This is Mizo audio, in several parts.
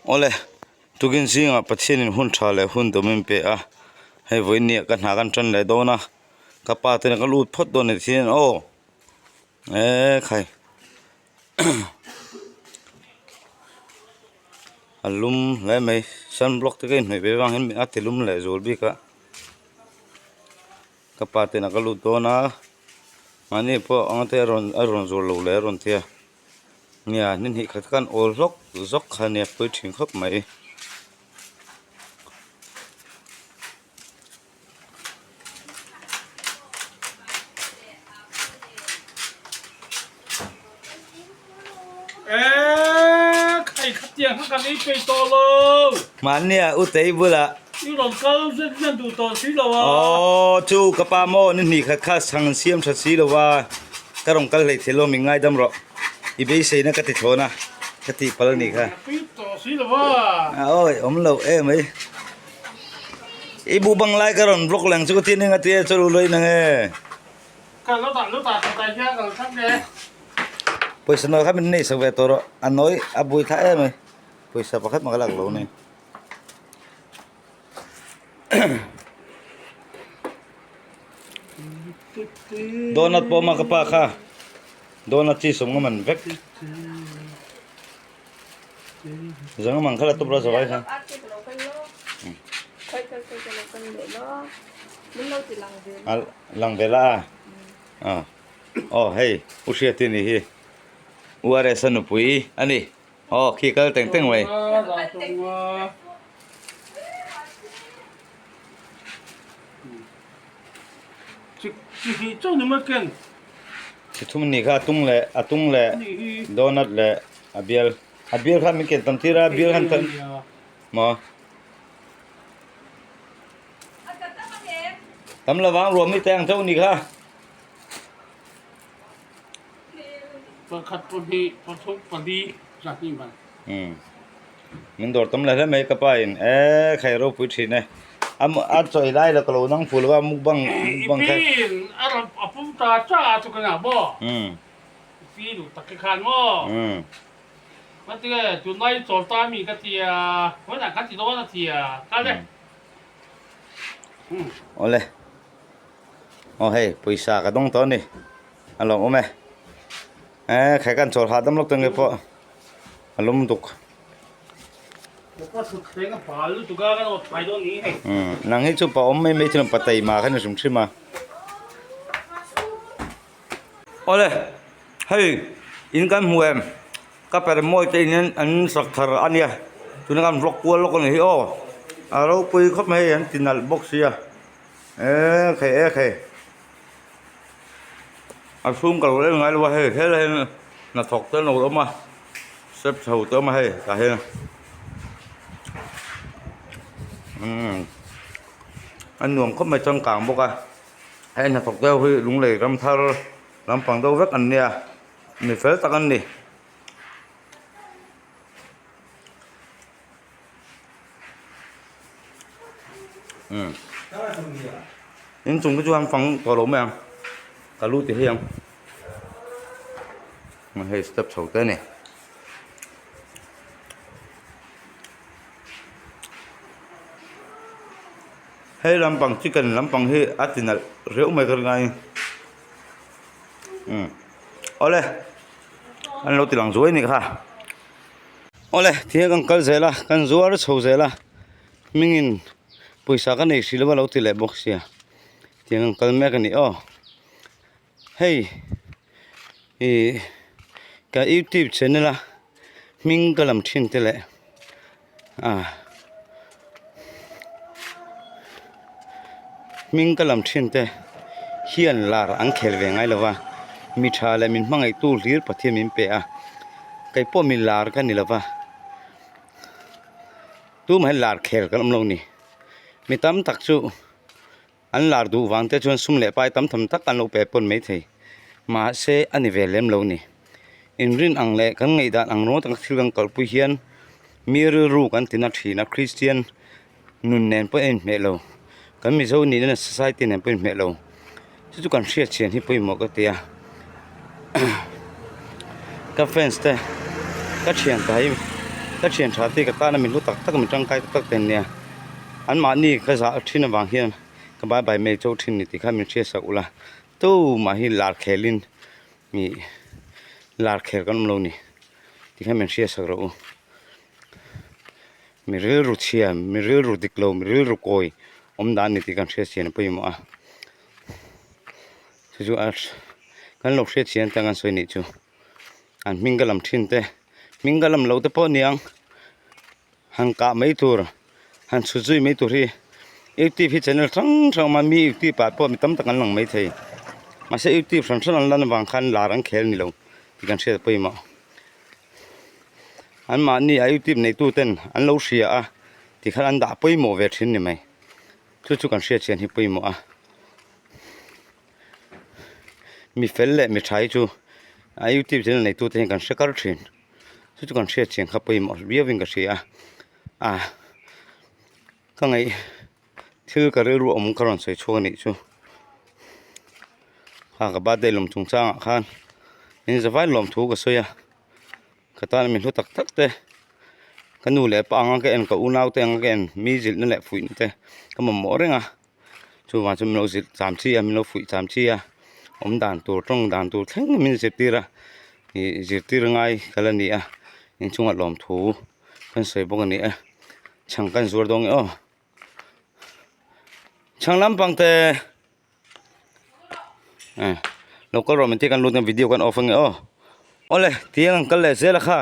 Awle, tukin zingah Pathianin hun tha leh hun dawm in pe a, hei vawiin ka hna kan tan leh dawn a, ka pa ten ka lut phawt dawn a ni thin aw e khai a lum hle mai sunblock te ka inhnawih ve vang hian a ti lum leh zual bik a. Ka pa ten a ka lut dawn a, mahni pawh anga te a rawn a rawn zawr lo leh a rawn ti a, nia ni hnih khat khan awl hlawk zawk kha nia pawi thin khawp mai. Eee khai khatiang kha kan ei peih tawh lo. Mahnia u tei bulah. I rawn kal zet zet duh tawh si lo a. Aww chu ka pa maw ni hnih khat kha chhang an siam tha si lo a, ka rawn kal hlei thei lo min ngaidam rawh. I beiseina ka ti thlawn a, ka tih pal a nih kha. Ka tui tawh si lo a. Awi awm lo em mai. I bu bang lai ka rawn vlog leng chu ka ti ning a ti e chaw lu lawih nang e. Pawisa nawi kha min neih sak ve tawh rawh a nawi a bui thla em mai pawisa pakhat mah ka lak lo a ni donut pawh a awm a ka pa kha donut chi sawm nga man vek zanga man kha la tawp rawh zawai kha. Lang ve la a aw hei u hriati ni hi u RS a nupui a ni aw khi kal teng teng mai. Chi thum ni kha a tung leh a tung leh donut leh a bial a bial khan min ken tam tir a bial khan maw. Tam lovang ruam hi teng chauh ni kha. Pakhat pahnih pathum pali zahnih man. Um. Min dawr tam le hle mai ka pa in e khai ropui thin e. A a chawi lai la ka lo nang fu lova mukbang mukbang kha. Ipin a rawn a pum ta cha chu ka nia maw. Um. Ipi duh tak te khan maw. Um. Ngatinge tunlai chawl ta mi ka tia vawiinah kan ti dawn a tia kal e. Awle aw hei pawisa ka dawng tawh a ni a lawm awm e eh khai kan chawl hahdam lawk tawh nge pawh a lum duk nang hi chu pa awm mai mai thil pa taima kha ni hrim hrim a awle hei in kan hmu em. Ka per mawi te in an sak thar a nia tuna kan vlog kual lawk a ni hi aw a ropui khawp mai hei an ti nalh bawk sia eee khai e khai a chhung ka lo en ngai lo a hei helai hian hnathawk te an lo awm a step chho te a awm a hei tah hian umm a nuam khawp mai changkang bawk a hei hnathawk te ho hi lunglei ram thar lampang deuh vek an nia. Mi fel tak an ni. Umm inchung te chu an fang tawh lo mai ang ka lu ti hei ang hei step chho te a ni. Hei lampang chicken lampang hi a ti nalh riau mai ka ring a umm awle an lo ti lang zuai anih kha awle tihian kan kal zel a kan zuar chho zel a hmingin pawisa ka nei hrih lova lo ti leh bawk sia tiang an kal mek a ni aw hei ih ka youtube channel a hming ka lam thin te leh ah hming ka lam thin te hian lar an khel ve ngai lo va mi tha leh min hmangaihtu hlir Pathian min pe a kei pawh mi lar ka ni lo va tumah hi lar khel kan awm lo a ni mi tam tak chu. An lar duh vang te chuan sum leh pai tam tham tak an lo pe pawn mai thei. Mahse a ni ve lem lo ni. Inrin ang leh kan ngaihdan ang rawng taka thil kan kalpui hian mi rilru kan tina thin a, Kristian nun nen pawh a inhmeh lo. Kan Mizo nihna society nen pawh a inhmeh lo. Chu chu kan hriat chian hi pawimawh ka ti a. Ka fans te ka thian ta hi. Ka thian tha te ka tana min hlu tak tak min tangkai tak tak te an nia. Anmahni ka zah thin avang hian ka bye bye mai chauh thin ni tih kha min hriat sak ula. Tumah hi lar khelin ih lar khel kan awm lo ni tih kha min hriat sak rawh u. Mi rilru chhia, mi rilru dik lo, mi rilru kawi awm dan ni tih kan hriat chian a pawimawh a. Chu chu a kan lo hriat chian tan kan sawi nih chu. An hming ka lam thin te, hming ka lam lo te pawh aniang han kah mai tur, han chhut zui mai tur hi youtube hi channel hrang hrang a awm a, mi youtube ah pawh mi tam tak an lang mai thei. Mahse youtube hran hran an lan avang khan lar an khel ni lo tih kan hriat pawimawh. An mahni a youtube neitu ten an lo hria a tikhan an dah pawimawh ve thin ni mai. Chu chu kan hriat chian hi pawimawh a. Mi fel leh mi tha hi chu a youtube channel neitu te hian kan hre kar thin. Chu chu kan hriat chian kha pawimawh viau in ka hria a. Ah ka ngaih thil ka rilru awm ka rawn sawi chhuak a nih chu. Kha ka birthday lawm chungchangah khan in zavai lawmthu ka sawi a. Ka tan mi hlu tak tak te ka nu leh pa anga ka en ka unau te anga ka en mi zilhna leh fuihna te ka mamawh reng a chuvang chuan min lo zilh cham chi a min lo fuih cham chi a awm dan tur tawng dan tur thleng min zirtir a ih zirtir ngai ka la ni a inchungah lawmthu kan sawi bawk a ni e chhang kan zuar dawn nge aw chhang lampang te. Local rawh min tih kan lut video kan off ange aw awle tiang an kal leh zel a kha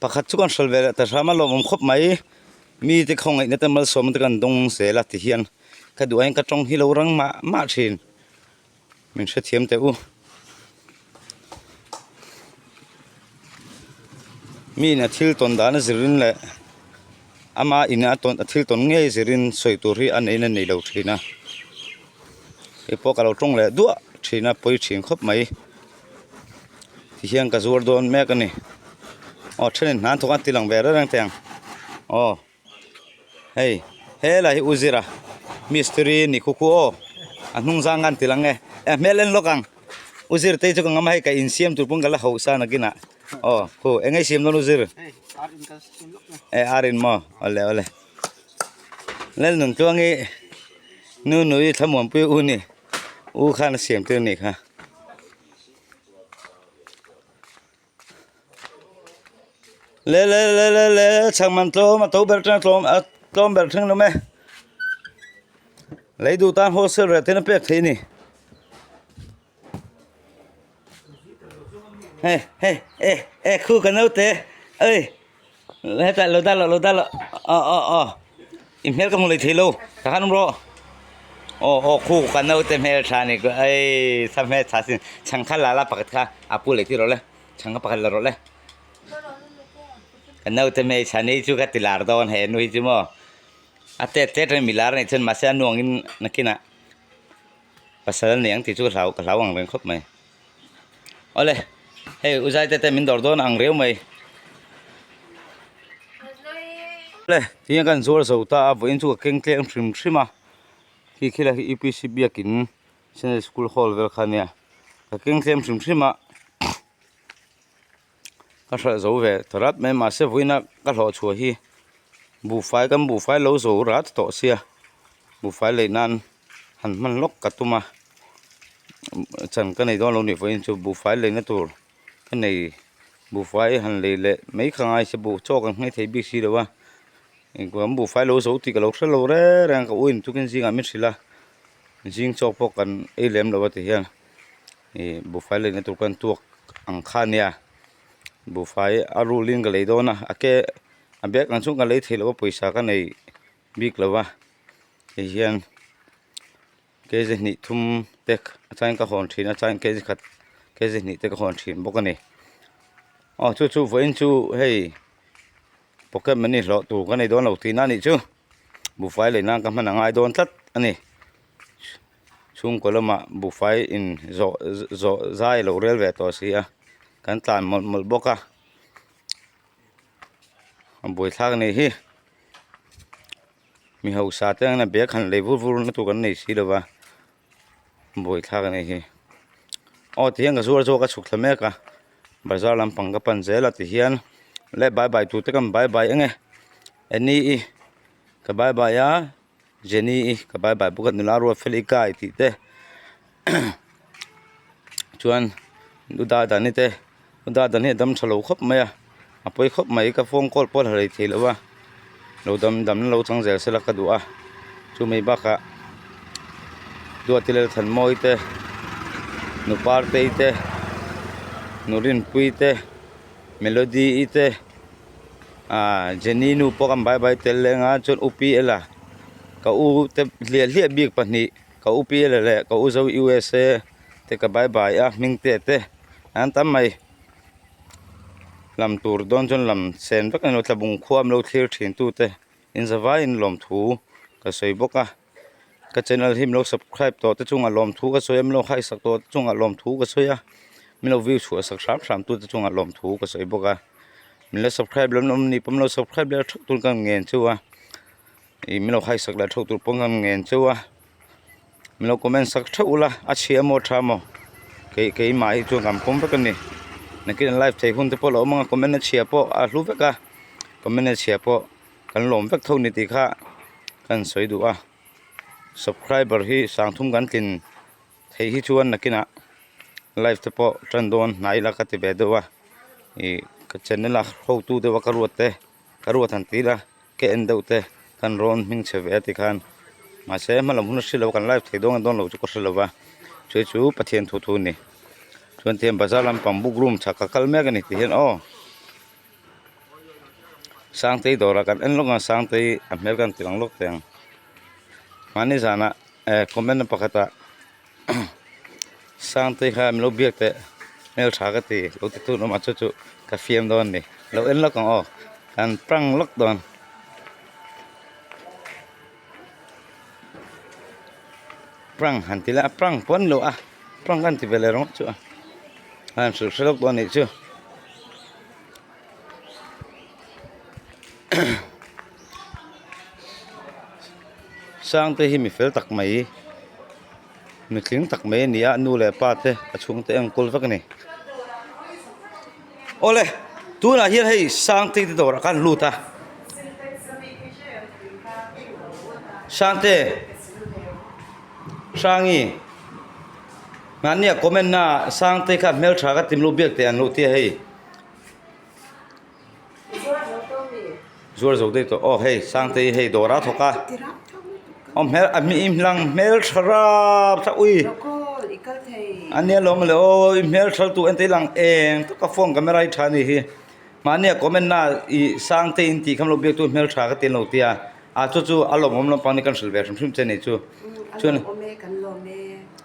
pakhat chu kan hral ve leh ta hram a lawmawm khawp mai mi te khawngaihna te malsawmna te kan dawng zel a ti hian ka duh aiin ka tawng hi lo rang mah mah thin min hrethiam teh u mi in a thil tawn dan a zirin leh ama in a tawn a thil tawn ngei zirin sawi tur hi a neiin a nei lo thin a. Hei pawh ka lo tawng leh duah thin a pawi thin khawp mai tihian ka zuar dawn mek a ni aw thenin hna an thawk a ti lang ve reng reng thei ang aw hei helai hi u zira mistiri ni khu khu aw a hnung zang khan ti lang e a hmel en lawk ang u zir te chu ka ngam a hei ka insiam tur pawn ka la hauh sa nakinah aw khu eng nge i siam dawn u zir e ar in maw awle awle. Lalnuntluangi nu nui thlamuanpui u ni u khan a siam tir a nih kha. Le le le le le chhang man tlawm a to ber thleng tlawm a tlawm ber thleng lawm e lei duh tan wholesale rate in a pek theih a ni. Hei hei e e khu ka naute oi hetah lo dah loh lo dah loh aw aw aw i hmel ka hmu leh thei lo ka han awm rawh aw aw khu ka naute hmel tha ni ku ei sa hmel tha sin chhang kha la la pakhat kha a pu leh tir rawh le chhang kha pakhat la rawh le ka naute hmel tha ni chu ka ti lar dawn he nu hi chu maw a tet tet reng mi lar a nih chuan mahse a nuangin nakinah. Pasal a ni ang tih chu ka hlau ka hlau ang reng khawp mai. Awle hei u Zaite te min dawr dawn ang riau mai. Awle tinge kan zuar zo ta a vawiin chu ka keng tleng hrim hrim a khi khi lai hi UPC biakin Sunday school hall vel kha ania ka keng tlem hrim hrim a. Ka hralh zo ve ta rat mai mahse vawiina ka hlawh chhuah hi buhfai kan buhfai lo zo rat tawh sia buhfai lei nan han hman lawk ka tum a chan ka nei dawn lo nih vawiin chu buhfai leina tur ka nei buhfai han lei leh mai kha ngai se buh chaw kan nghei thei bik si lo a engkuah buhfai lo zo tih ka lo hre lo reng reng a ka u in tukin zingah min hrilh a zing chaw pawh kan ei lem lo a ti hian. Ih buhfai leina tur khan tuak ang kha ania buhfai a rulin ka lei dawn a a ke a bag ang chu ka lei theih loh a pawisa ka nei bik lo va hei hian kg hnih thum te a changin ka hawn thin a changin kg khat kg hnih te ka hawn thin bawk a ni aw chu chu vawiin chu hei pocket money hlawh tur ka nei dawn lo tihna a nih chu buhfai lei nan ka hman a ngai dawn tlat a ni. Chhungkaw lamah buhfai in zawh zawh zai a lo rel ve tawh si a kan tlan mawlh mawlh bawk a a buaithlak a nih hi mi hausa te angin a bag han lei vur vur na tur kan nei si lo va buaithlak a nih hi aw tihian ka zuar zawk a chhuk thla mek a bazar lampang ka pan zel a tihian. Le bye bye tur te kan bye bye ang e Annie i ka bye bye a Jenny i ka bye bye bawk a nula ruat fel i kai tih te chuan u Dadani te u Dadani hi a dam tha lo khawp mai a a pawi khawp mai ka phone call pawh a la rei thei lo a lo dam damna lo chang zel sela ka duh a chumi bakah Duati Lalthanmawi te nu Partei te nu Rinpuii te. Melody i te ah Jenny nu pawh kan bye bye tel leng a chuan u pi ela ka u te hliah hliah bik pahnih ka u pi ela leh ka u zo USA te ka bye bye a hming te te an tam mai lam tur dawn chuan lam sen vek a ni lo tlabung khua an lo thlir thin tu te inzavaiin lawmthu ka sawi bawk a. Ka channel hi milo subscribe tawh te chungah lawmthu ka sawi a milo haisak tawh te chungah lawmthu ka sawi a milo view chhuah sak hram hram tu te chungah lawmthu ka sawi bawk a milo subscribe lam awm ni pawh milo subscribe leh theuh tur ka ngen cheu a ih milo haisak leh theuh tur pawh ka ngen cheu a milo comment sak theuh ula a chhia maw tha maw kei keimah hi chuan kan pawm vek a ni nakin live thei hun te pawh a lo awm ang a comment a chhia pawh a hlu vek a comment a chhia pawh. Kan lawm vek tho ni tih kha kan sawi duh a subscriber hi sangthum kan tlin theih hi chuan nakinah live te pawh tan dawn hnai ila ka ti ve deuh a ih ka channel a hotu deuh a ka ruat te ka ruat han ti ila ka en deuh te kan rawn hming chhe ve a ti khan mahse hmalam hun a hre lo kan live thei dawn dawn lo chu ka hre lo va chu chu Pathian thu thu a ni chuan tihian bazar lampang book room chhak ka kal mek a ni tih hian aw. Sangtei dawrah kan en lawk ang Sangtei a hmel kan ti lang lawk teh ang mahni zanah eh comment na pakhatah Sangtei kha min lo biak teh hmel tha ka ti lo ti tun awm a chu chu ka fiam dawn a ni lo en lawk ang aw kan prank lawk dawn. Prank han ti la prank pawh a ni lo a prank an ti ve leh ringawt chu a an hrilh hre lawk dawn a nih chu. Sangte hi mi fel tak mai nutling tak mai a ni a nu leh pa te a chhungte enkawl vek a ni awle tunah hian hei Sangte te dawrah khan lut a Sangte Hrangi mahnia comment na Sangte kha hmeltha ka timlo biak teh an lo tia hei. Zuar zo daih tawh aw hei Sangtei hei dawr a thawk a aw hmel a hming lang hmel tha rap tha ui a nia lawm le aw i hmel tha lutuk en te lang eng tak a phone camera hi tha a nih hi mahnia comment na ih Sangtei in tih kha lo biak tu hmel tha ka ti an lo tia a chu chu a lawmawm lampang ni kan hrilh ve hrim hrim che a nih chu chuan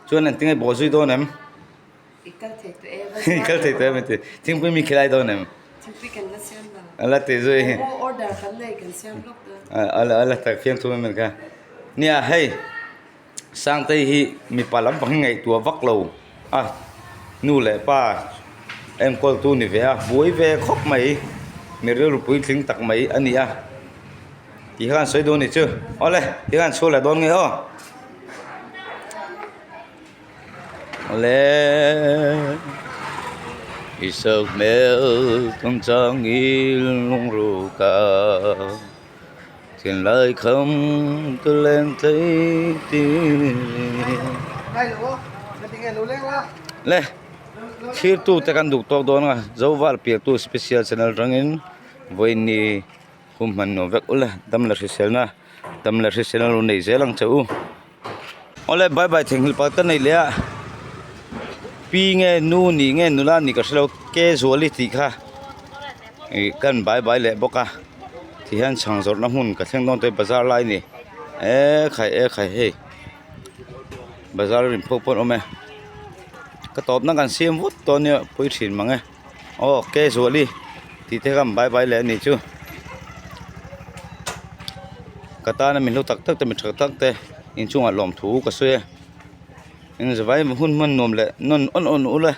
chuan engtin nge bawhzui dawn em. I kal thei tawh em? I kal thei tawh em a ti. Thingpui mi khilai dawn em? Thingpui kan la siam lo. A la ti zui. Momo order kan nei kan siam lawk dawn. A la a la tak fiam thum em kha. Nia hei Sangtei hi mipa lampang hi ngaihtuah vak lo a nu leh pa enkawl tu ni ve a buai ve khawp mai mi rilru puitling tak mai a ni a. Ti khan sawi dawn ni chu. Awle ti khan chhuak leh dawn nge aw. Le i sok hmel tum chang il lung ka thinlai kham tu leng tlei ti le thlir tu te kan duh tawk dawn a zoval pialtu special channel atangin vawiin hum hman nuam vek ula dam la hriselna dam la hriselna lo nei zel ang che u. Awle bye bye theihnghilh pakhat ka nei leh a pi nge nu nih nge nula nih ka hrelo ke zuali tih kha ih kan bye bye leh bawk a ti hian chhang zawrhna hmun ka thleng dawn tawh bazar lai a ni e khai e khai hei bazar rin pho pawh an awm e ka tawpna kan siam vut tawh ania pawi thin mang e aw ke zuali tih te kha an bye bye leh a nih chu ka tana mi hlu tak tak te mi tha tak te inchungah lawmthu ka sawi a engzawh vai hun hman nuam leh nawn awn awn ula.